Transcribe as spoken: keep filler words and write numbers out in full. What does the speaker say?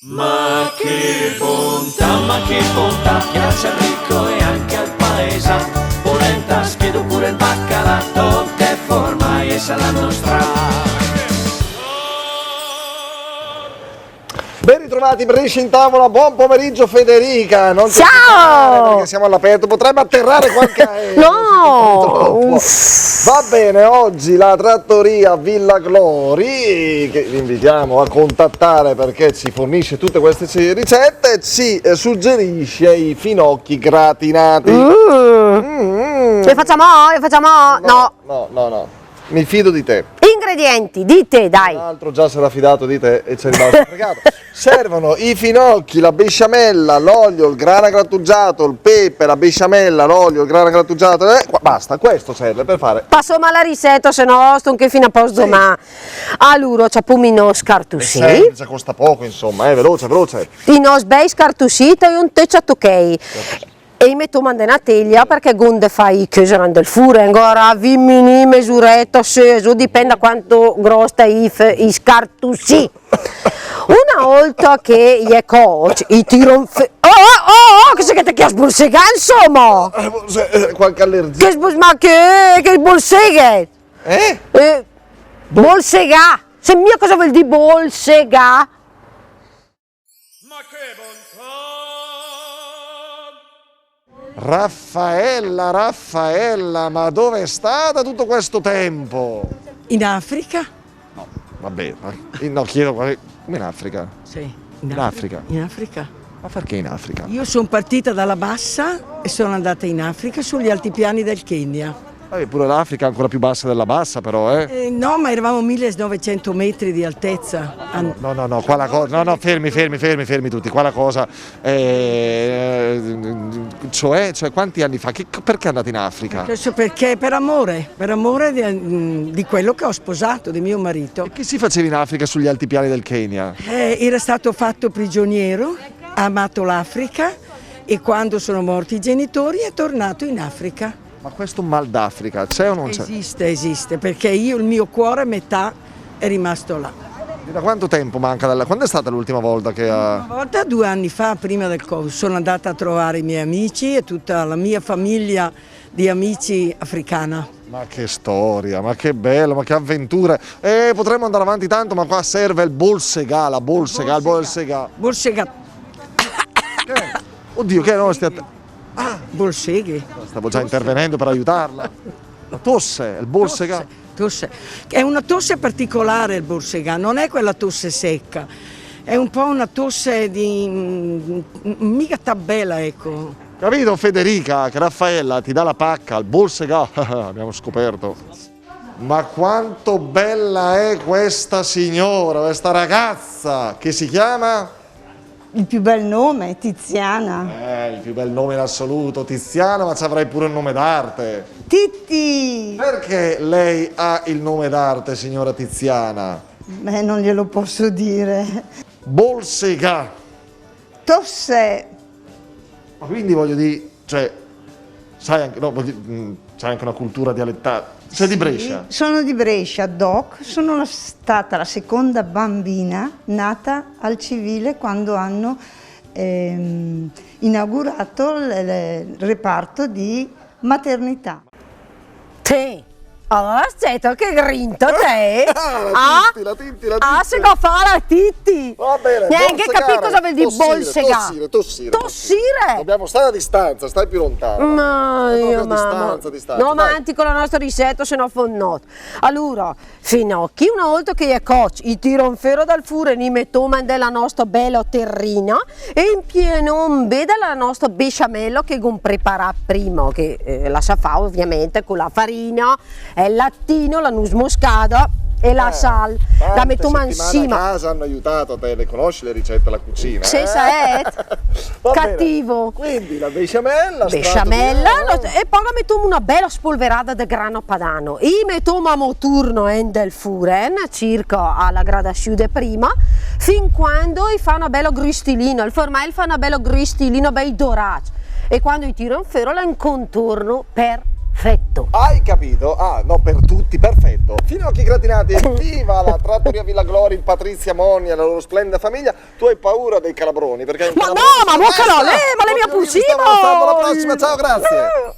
Ma che bontà, ma che bontà, piace al ricco e anche al paesà. Polenta, schiedo pure il baccalà, tutte formaglie e salame nostrà. Ben ritrovati, Brescia in tavola, buon pomeriggio Federica. Non ti preoccupare, perché siamo all'aperto, potrebbe atterrare qualche aereo. No! Va bene, oggi la trattoria Villa Glori, che vi invitiamo a contattare perché ci fornisce tutte queste ricette, ci eh, suggerisce i finocchi gratinati. Mm. Mm. E facciamo? E facciamo? No. No, no, no, no. Mi fido di te. Ingredienti, di te, dai. L'altro già si era fidato di te e ci è rimasto fregato. Servono i finocchi, la besciamella, l'olio, il grana grattugiato, il pepe, la besciamella, l'olio, il grana grattugiato. Eh, qua- basta, questo serve per fare. Passoma la ricetta, se no sto anche fino a posto domani. Allora, ciapom i nos scartusì. Semplice, costa poco, insomma, eh, veloce, veloce. I nos bei scartusì, taiom töcc a tochei. E i metom in de na teglia perché gh'om de fai cöser in del fur, angora vint minücc, mesureta, sö, sö, dipend da quanto gros i, i scartusì. Una olta che i è cocc, i tirom fö... Oh, oh, oh, oh, cosa che te chias bolsegà, insomma? Eh, se- eh, qualche allergia. Che sbol... ma che, che bolseghe? Eh? Eh, bolsegà. Se mia cosa vuol dire bolsegà? Ma che bontà! Raffaella, Raffaella, ma dove è stata tutto questo tempo? In Africa? No, vabbè, ma- no, chiedo quale- come in Africa? Sì, In Africa? In Africa. Ma perché in Africa? Io sono partita dalla Bassa e sono andata in Africa, sugli altipiani del Kenya. Vabbè, pure l'Africa è ancora più bassa della Bassa, però, eh? Eh, no, ma eravamo a millenovecento metri di altezza. An- No, no, no, qua la cosa. No, no, fermi, fermi, fermi, fermi tutti. Qua la cosa. Eh, cioè, cioè, quanti anni fa? Che- perché andate in Africa? Questo perché? Per amore, per amore di, di quello che ho sposato, di mio marito. E che si faceva in Africa sugli altipiani del Kenya? Eh, era stato fatto prigioniero, ha amato l'Africa e quando sono morti i genitori è tornato in Africa. Ma questo mal d'Africa c'è o non c'è? Esiste, esiste, perché io il mio cuore a metà è rimasto là. E da quanto tempo manca dalla... Quando è stata l'ultima volta che ha... Una volta, due anni fa, prima del Covid, sono andata a trovare i miei amici e tutta la mia famiglia di amici africana. Ma che storia, ma che bello, ma che avventura. Eh, potremmo andare avanti tanto, ma qua serve il bolsegà, la bolsegà, il bolsegà. Bolsegà. Oddio, che no, stia... Bolseghe. Stavo già intervenendo per aiutarla. La tosse, il bolsegà. Tosse. È una tosse particolare il bolsegà, non è quella tosse secca. È un po' una tosse di... mm, mica tabella, ecco. Capito, Federica, che Raffaella ti dà la pacca al bolsegà? Abbiamo scoperto. Ma quanto bella è questa signora, questa ragazza che si chiama? Il più bel nome, Tiziana. Eh, il più bel nome in assoluto, Tiziana, ma ci avrai pure un nome d'arte. Titti! Perché lei ha il nome d'arte, signora Tiziana? Beh, non glielo posso dire. Bolsegà. Tosse. Ma quindi voglio dire, cioè, sai anche, no, voglio dire, mm, c'è anche una cultura dialettale. Sei di Brescia? Sono di Brescia, doc. Sono la- stata la seconda bambina nata al civile quando hanno ehm, inaugurato il, il reparto di maternità. Te, allora stai che grinta te? Ah, la Titti, la Titti, la Titti. Ah, se fa la Titti. Va bene, Neanche bolsegare. Capì cosa vuol dire Tossire, bolsegà. Tossire, tossire, Tossire? Dobbiamo stare a distanza, stai più lontano. Ma Proprio io, a mamma. Distanza, distanza. No, Vai. Avanti con la nostra ricetta, se no fa un not. Allora, finocchi, una volta che è cocc, i tirom föra dal fur e i metom in de la nostra bella terrina e impienom bé de la nostra besciamella che gh'om preparà prima, che eh, la sa fa ovviamente con la farina, el lattino, la nus moscada e la sal. La metom insima. A casa hanno aiutato a te, le conosci le ricette alla cucina? Sì, Eh? Saet. Va bene. Cattivo. Quindi la besciamella, Besciamella, strato e poi la metom una bella spolverada de grano padano. I metom a mo turno in del furen, circa a la grada sü de prima, fin quando i fa una bella grüstilina, il formai fa una bella grüstilina, bei dorat. E quando i tirom föra la incontorno per Perfetto. Hai capito? Ah, no, per tutti, perfetto. Finocchi gratinati, viva la trattoria Villa Gloria, Patrizia Monni e la loro splendida famiglia. Tu hai paura dei calabroni? Perché Ma no, ma bocca no, eh, ma l'è mia pussìbel. Alla prossima, ciao, grazie.